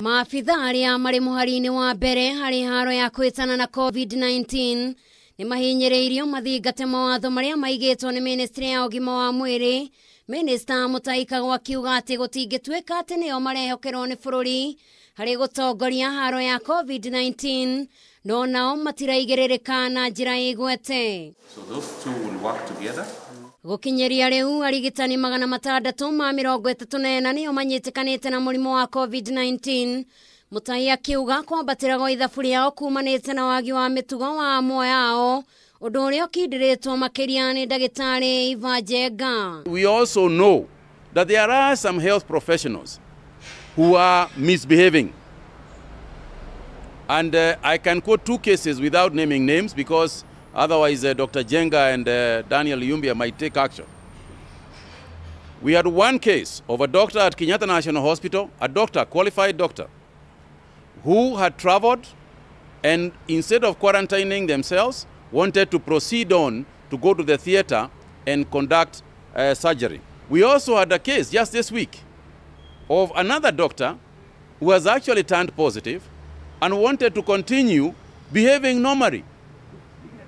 Maabitha arĩa marĩ mũhari-inĩ wa mbere harĩ haro ya kwĩtana na COVID-19 nĩ mahinyĩrĩirio mathingate mawatho marĩa maigĩtwo nĩ ministry ya ũgima wa mwĩrĩ. Minista Mutahi Kagwe akiuga atĩ gũtingĩtuĩka atĩ nĩo marehokerwo nĩ bũrũri harĩ gũtongoria haro ya COVID-19, no nao matiraigĩrĩrĩka na njĩra ĩgwete. So those two will work together. Gũkinyĩria rĩu arigitani 634 nĩo manyitĩkanĩte na mũrimũ wa COVID-19. Mutahi akiuga kwambatĩra gwa ithabu rĩao kumanĩte na wagi wa mĩtugo wa amwe ao, ũndũ ũrĩa ũkindĩrĩtwo makĩria nĩ ndagĩtarĩ Iva Njenga. We also know that there are some health professionals who are misbehaving. And I can quote two cases without naming names because otherwise Dr. Jenga and Daniel Yumbia might take action. We had one case of a doctor at Kenyatta National Hospital, a doctor, qualified doctor, who had traveled and instead of quarantining themselves, wanted to proceed on to go to the theater and conduct surgery. We also had a case just this week of another doctor who has actually turned positive and wanted to continue behaving normally.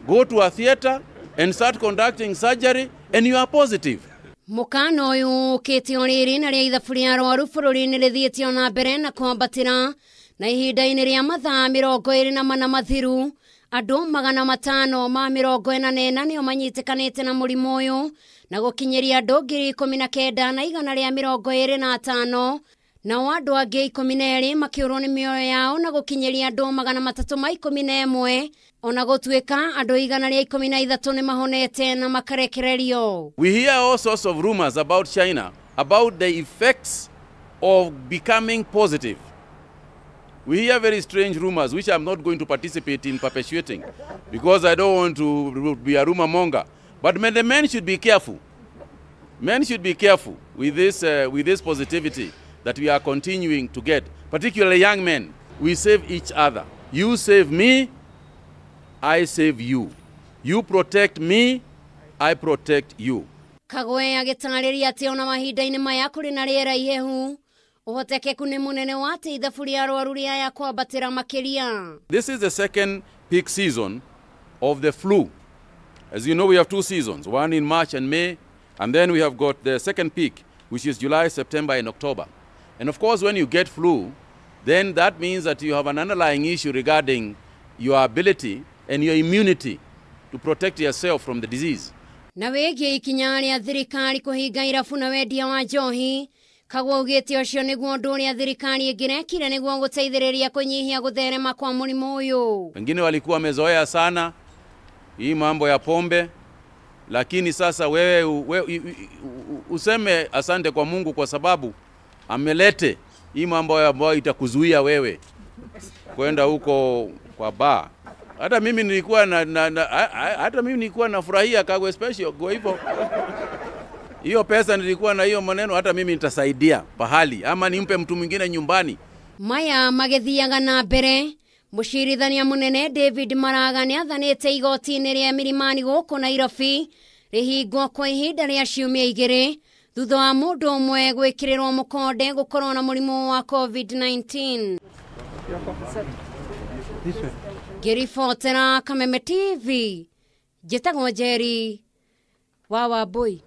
Go to a theater and start conducting surgery and you are positive. Mũkana ũyũ ũkĩte o rĩrĩ na rĩa ithabu rĩa arwaru bũrũri-inĩ rĩthiĩte o na mbere na kwambatĩra, na ihinda-inĩ rĩa mathaa 24 mathiru andũ 544 nĩo manyitĩkanĩte na mũrimũ ũyũ, na gũkinyĩria andũ 19,125, nao andũ angĩ 12 makĩũrwo nĩ mĩoyo yao, na gũkinyĩria andũ 311, ona gũtuĩka andũ 113 nĩ mahonete na makarekererio. We hear all sorts of rumors about China, about the effects of becoming positive. We hear very strange rumors, which I'm not going to participate in perpetuating because I don't want to be a rumor monger. But the men should be careful. Men should be careful with this positivity that we are continuing to get, particularly young men. We save each other. You save me, I save you. You protect me, I protect you. Kagwe agĩtarĩria atĩ ona mahinda-inĩ maya kũrĩ na rĩera ihehu, ũhotekeku nĩ mũnene wa atĩ ithabu rĩa arwaru rĩaya kwambatĩra makĩria. This is the second peak season of the flu. As you know, we have two seasons, one in March and May, and then we have got the second peak, which is July, September, and October. And of course, when you get flu, then that means that you have an underlying issue regarding your ability and your immunity to protect yourself from the disease. Na wĩgiĩ ikinya rĩa thirikari kũhinga irabu na wendia wa njohi, Kagwe augĩte ũcio nĩguo ũndũ ũrĩa thirikari ĩngĩrekire nĩguo gũteithĩrĩria kũnyihia gũtherema kwa mũrimũ ũyũ. Wengine walikuwa wamezoea sana hii mambo ya pombe, lakini sasa wewe useme asante kwa Mungu kwa sababu amelete hii mambo ambayo itakuzuia wewe kwenda huko kwa bar. Hata mimi nilikuwa hata mimi nilikuwa nafurahia Kagwe Special, kwa hivyo hiyo pesa nilikuwa na hiyo maneno, hata mimi nitasaidia pahali ama nimpe mtu mwingine nyumbani. Maya magĩthiaga na mbere, mũcirithania mũnene David Maraga nĩathanĩte igoti-inĩ rĩa Milimani gũkũ Nairobi rĩhingwo kwa ihinda rĩa ciumia 2 thutha wa mũndũ ũmwe gwĩkĩrĩrwo mũkonde gũkorwo na mũrimũ wa COVID-19. Ngĩribotera Kameme TV, njĩtagwo Njeri wa Wambui.